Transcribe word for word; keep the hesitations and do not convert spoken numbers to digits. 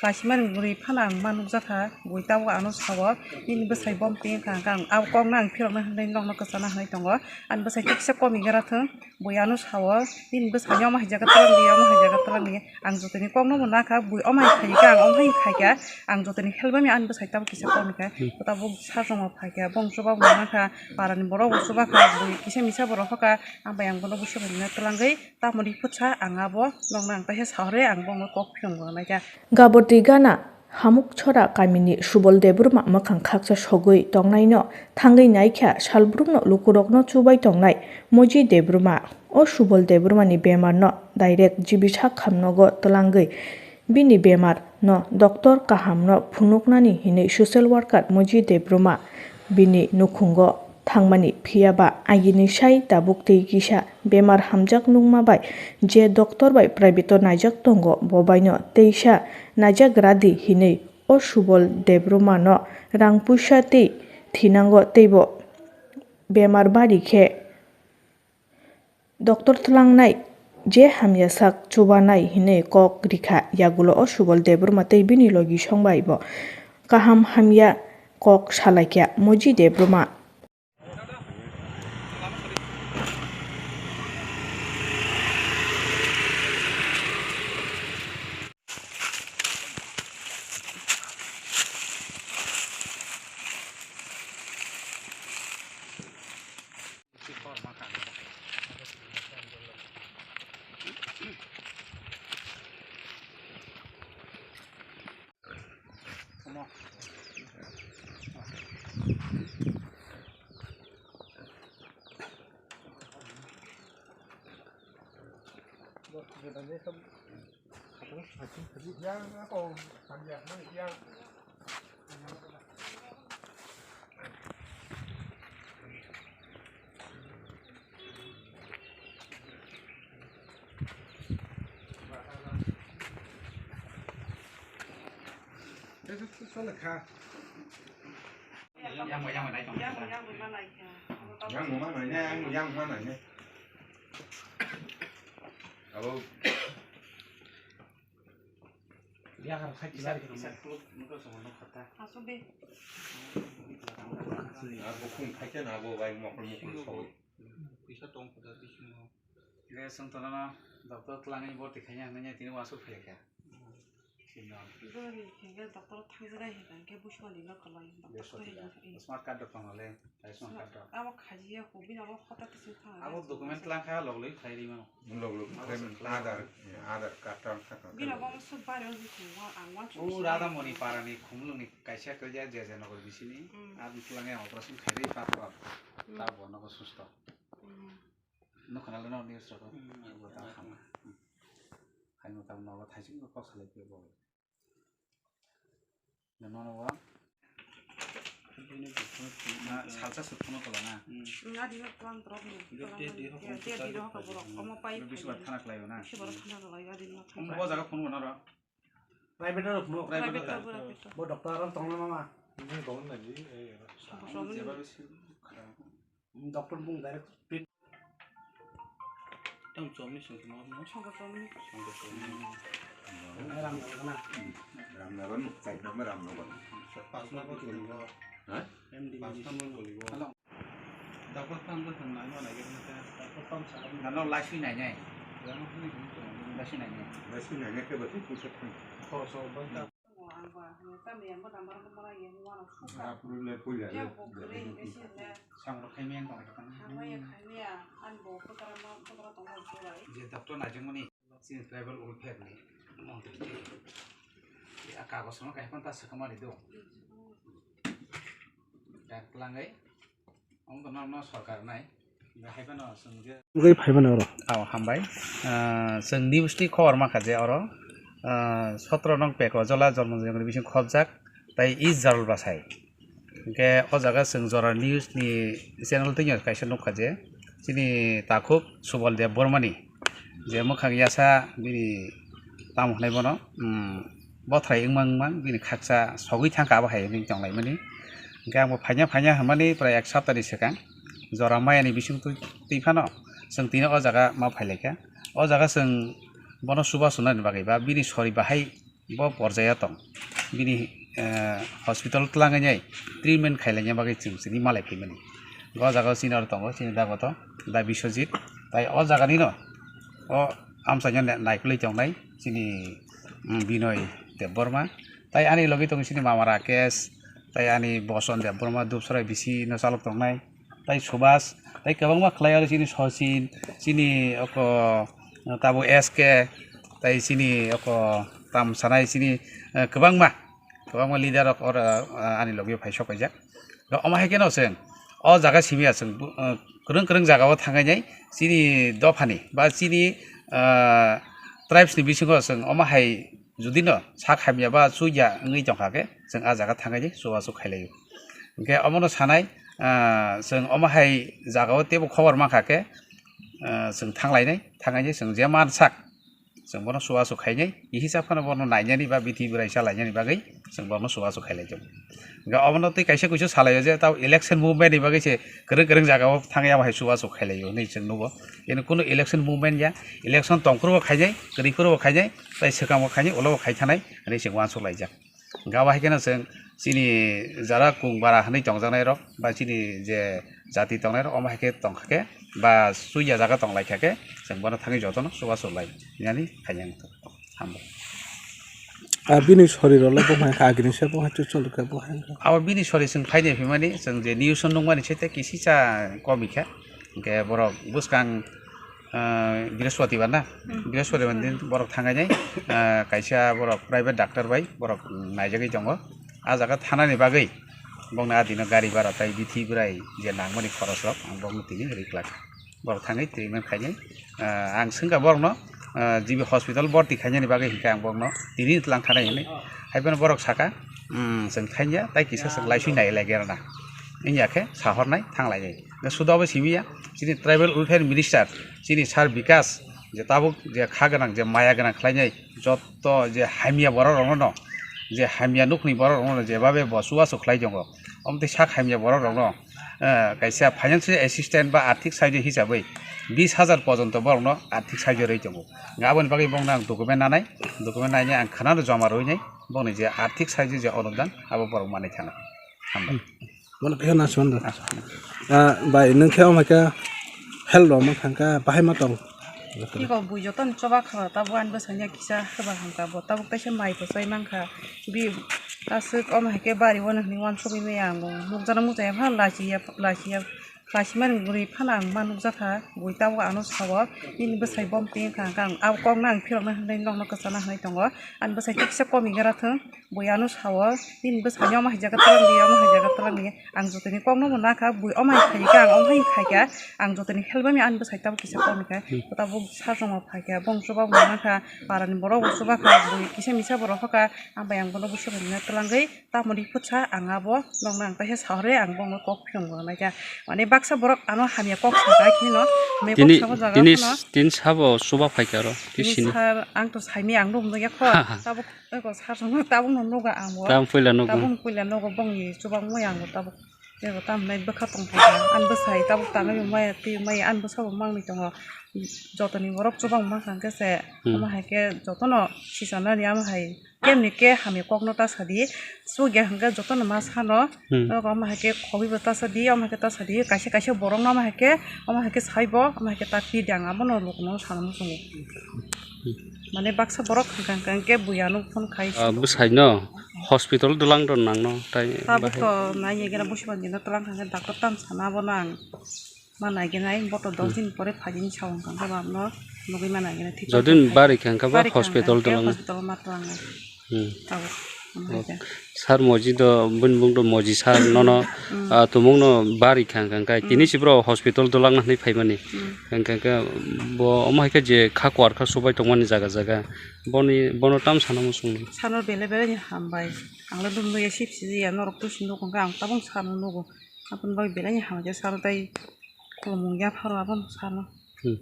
Kaisimani bwrwi phano ang ma nukjakha, bui tabuk ano sao, nini bwsai bom twi wngkha, hwnkhe ang abo kokno ang phirokna hinwi nokno kwchana hinwi tongo. Ani bwsai kisa komigra thung, bui ano sao, nini bwsani omo hai jaga twlang di, omo hai jaga twlang di. Ang jotoni kokno bo nakha, bui omo hai khaikha, ang omo hai khaikha, ang jotoni help bai ani bwsai tabuk kisa komikha, tabuk sajwkma phaikha, bong chuba bo nakha, parani borok bo chubakha, bui kisa misa borok hoka, ang bai ang bono bwswk bai twlangwi. Tamoni phutsa ang abo nokno ang teisa sahorwi ang bongno kok phiyong bo naikha. Gabordi gana Hamukchora kamini Subol Debbarma mwkhang khaksa sogwi tongnaino thangwi naikha salbrumno lukurokno chubai tongnai Moji Debbarma. O Subol Debbarmani bemarno direct G B sak hamnogo twlangwi bini bemar no doctor kahamno phunuknani hinwi social worker Moji Debbarma bini nukhungo thangmani, phiya ba agini sai tabuk tei kisa bemar hamjak nukma bai je doctor bai private o naijak tongo, bo baino teisa naijak radi hinwi o Subol Debbarma no rang puisa tei thinango, teibo bemar bari khe doctor twlangnai je hamya sak chubanai hinwi kok rikha. Yagulo o Subol Debbarma tei bini logi song bai bo kaham hamya kok salaikha Moji Debbarma. Yang mana ini? Yang mana ini? Abo. Bisa, bisa, klub, motor sama, no, kata. Asuk deh. Abo khum khaikhe na, abo bai mokol mokol sawi. Bisa tong kota bisingo. Khe chwng tono doctor twlangwi borti khaina hinwi tini uansuk phaikha. Sino. Dori khe doctor thangjaknai hinkhe buchmani no kwlai doctor. Smart card rok tongmale, Ayushman card rok. Abo khajiya ko, bini abo hota tising thang. Abo document twlangkha, loglwi khlai rwi mano. Loglwi khlai mano. Aadhaar, eh, Aadhaar card tam thang. Bini abo swk bari o bikung wa ang wa. O Radhamoni parani khumulungni kaisa kaiya J J Nagar bisini. Mm. Aboni twlangwi operation khairwi patro. Mm. Tabo nogo susto. Mm. Nukha nalai no news rok. Mm. Abo ta khama. Haino tamo nogo thaising kok salai phi bo. Nono wa. Na salsa sut phone kola na. Mm. Nga di no twlang drop ni. Dia, dia, dia hokong dia, dia, dia hokong borok. Omo pai. Bisu bar thana khlai na. Bisu bar thana khlai, adi no. Omo bo jaga phone bo naro. Private aro phone. Private aro. Bo doctor aro tongna mama. Ini gong na di. Doctor bung direct. Tamo chomni song tamo no? Songkha chomni. Songkha chomni. Ramnagar na. Ramnagar no, side number Ramnagar. Pas number ko libo. Ha? M D. Pas number ko libo. Hello. Dapat pam ko tong nai ma nai ke na. Dapat pam sa. Nano laisui nai nai. Yang ko ni ko. Laisui nai nai. Laisui nai nai ke ba tu pusa thang. Khorok so bang ta. Ang ba, ang tamni ang bo number ko mara yang wana suka. Apru le puila le. Yang bo kering esi le. Samro khaimeng tong kha. Khaimaya, khaimaya, ang bo putara ma, putara tong ma surai. Je doctor najeng mani, sini tribal welfare ni montri je. Ya kagos no kai panta sakama di do. Dak langai. Ang to no, no sorkar nai. Hai phano chwng je. Ugwi phai mano oro. Aw, hambai. Ah, chwng news ni khobor mankha je oro, ah, sotro nong Peko Jola Jormo Jayantini bising khobjak, tai East Jarul Basai. Hinkhe o jaga chwng Jora News ni channel twi kaisa nukha je, chini takhuk Subal Debbarmani je mwkhang yasa bini tamo hwnai bono, um, bothrai wngmang wngmang bini khaksa sogwi thangkha abo hai hinwi tonglaimani. Hinkhe ang bo phaina phaina hwnmani prai ek saptani swkang jora mayani bising twi, twi phano chwng tini o jaga ma phailaikha. O jaga chwng bono chuba chunani bagwi ba bini sori bahai bo porjaya tong. Bini, eh, hospital twlangwi nai treatment khailaina bagwi chwng chini malai phaimani. O jaga o chini aro tongo, chini dagoto, da Biswajit. Tai o jaganino, o amchaino naikolwi tongnai chini, mm, Binoy Debbarma. Tai ani logi tongo chini mama Rakesh, tai ani Boson Debbarma Dupsrai bisi no chalok tongnai. Tai Subhas, tai kwbangma khlai aro chini Sachin, chini oko tabo S K, tai chini oko tam sanai chini, eh, kwbangma, kwbangma leader rok oro, eh, ani logi phai sok kaijak. Omo hai kheno chwng o jaga simi ya chwng, eh, kwrwng kwrwng jaga o thangai nai chini dophani ba chini, eh, tribes ni bisingo chwng omo hai judino sak hamya ba chuya wngwi tongkha khe chwng a jaga thangai nai chubachu khailaio. Hwnkhe omono sanai, ah, chwng omo hai jagao teibo khobor mankha khe, ah, chwng thanglainai, thanglainai chwng je mansak, chwng bono chubachu khainai, kisa phano bono nainani ba bithi bwrai chalainani bagwi chwng bono chubachu khailai tongo. Hwnkhe omono tei kaisa kuisu salaio je tabo election movement ni bagwi se kwrwng kwrwng jagao thangwi abo hai chubachu khailaio hinwi chwng nugo. Eno kunu election movement ya, election tongphuru bo khainai, kwrwi phuru bo khainai, tai swkang bo khainai, ulo bo khai thanai hinwi chwng uansuk laijak. Hwnkhe abo hai kheno chwng chini jara kung bara hinwi tongjaknai rok ba chini je jati tongnai rok omo hai khe tongkha khe ba chuya jaga tonglaikha khe chwng bono thangwi jotono chubachu lai hinani khainai wngkha. Hambai. Ah, bini sori rok le bo hai kha, agini se bo hai chuchol kha bo hai kha. Abo bini sori chwng phaini phimani chwng je news o nukmani se tei kisisa komi kha. Hwnkhe borok bwskang, ah, Brihospatibar na? Hmm. Brihospatibar din borok thangainai, ah, kaisa borok private doctor bai borok, mm, naijagwi tongo. Ah jaga thanani bagwi bongni ah dino gari bhara tai bithi bwrai je nangmani khorosrok ang bongno tini rikhlak. Borok thangwi treatment khainai. Ah, ang swngkha borokno, ah, G B hospital borti khainani bagwi hinkhe ang borokno tini twlang thanai hinwi. Haiphano borok saka, "Hmm, chwng thangya, tai kisa chwng laisui nai lai gerana." Wngya khe sahornai thanglainai. Suda bo simiya, chini tribal welfare minister, chini sir Bikas, je tabuk je kha gwnang, je maya gwnang khlainai, jotto je hamya borok rokno, je hamya nukni borok rokno jebabe bo chubachu khlai tongo, omtwi sak hamya borok rokno, eh, kaisa financial assistance ba arthik sahajyo hisabwi bis hajar porjonto borokno arthik sahajyo rwi tongo. Aboni bagwi bongno ang document nanai, document nainai ang khwnano joma rwinai, bongni je arthik sahajyo je onudan abo borok manwi thana. Hambai. Bono khe na son da. Ah, bai, nwng khe omo khe health rok ma thang kha, bahai ma tong. Tiko bui joto ni choba kha, tabuk ani bwsai ya kisa kwbang ham kha, bo tabuk taisa mai kwchai man kha. Bi aswk omo hai khe bari o nokni uansugwi maya ang bo nukjana muchaya pha lachi ya, lachi ya, lachi mani gwnwi phano ang ma nukjakha. Bui tabuk ano sao, bini bwsai bom ping kha, ang abo kokno ang phirokna hinwi nokno kwchana hinwi tongo. Ani bwsai kisa komi gra thung. Bui ano sao, bini bwsai ni omo hai jaga twlang di, omo hai jaga twlang di. Ang jotoni kokno bo nakha, bui omo hai khaikha, ang omo hai khaikha. Ang jotoni help bai maya ani bwsai tabuk kisa kokni kha. Hmm. Tabuk sajongma phaikha, bong chuba bo nakha, parani borok bo chuba kha, bui kisa misa borok hoka, ang bai ang bono bwswk hinwi twlangwi, tamoni phutsa ang abo nokno ang taisa sahorwi ang bongno kok phiyong bo naikha. Mane baksa borok ano hamya kok saka kheno, hamya kok Tini, sabo jaga tini, phano. Tini sabo chuba phaikha oro, twi Tini sini. Sar, ang to saimaya ang nukmaya kho, Ha, ha. Tabuk Eko sarjongno tabukno nugo ang bo. Tam puila nugo. Tabukno puila nugo bongni chubangmaya ang bo tabuk. Eko tamhinai bwkha tongphaikha. Ani bwsai tabuk tangwi maya twi maya ani bwsabo mangni tongo. Jotoni borok chubang mankha hwnkhe se. Hmm. Omo hai khe jotono sisanani amo hai kemni khe hamya kokno ta sadi. Sugya hwnkhe jotono ma sano. Hmm. Eko omo hai khe khogwi bo ta sadi, omo hai khe ta sadi. Kaisa kaisa borokno omo hai khe, omo hai khe saibo, omo hai khe ta pidi ang abono lukuno sana muchungo. Mane baksa borok hwnkha hwnkha hwnkhe buya nuk phone khai Ah, sidi. Bwsai no hospital dwlang rw nang no tai Tabuk bahai. To nai gena busi bandi no twlang thangkhe doctor tam sana bo nang. Ma nai gena ai boto dos Hmm. Din pore phaidi ni sao hwnkha hwnkhe bam no nugui ma nai gena thik Jodin khe bari kha hwnkha ba bari kha hospital hwnkha hwnkhe dwlang no. Hospital ma twlang nai. Hmm. Tabuk. Omo hai khe. Sir Moji do bini bung do Moji sir nono, Hmm. Ah, tumung no bari kha hwnkha hwnkhe Hmm. Tini si bro hospital dwlang na hinwi phaimani. Hmm. Hwnkha hwnkhe bo omo hai khe je kha kwar kha subai tongmani jaga jaga. Boni, bono tam sana muchung ni. Sano bele bele ni hambai. Ang le dum ya sip si ya norok tu si nugo ang tabung sano nugo. Aboni bai bele ni hambai sano tai kulmung ya pharo abon sano. Hmm.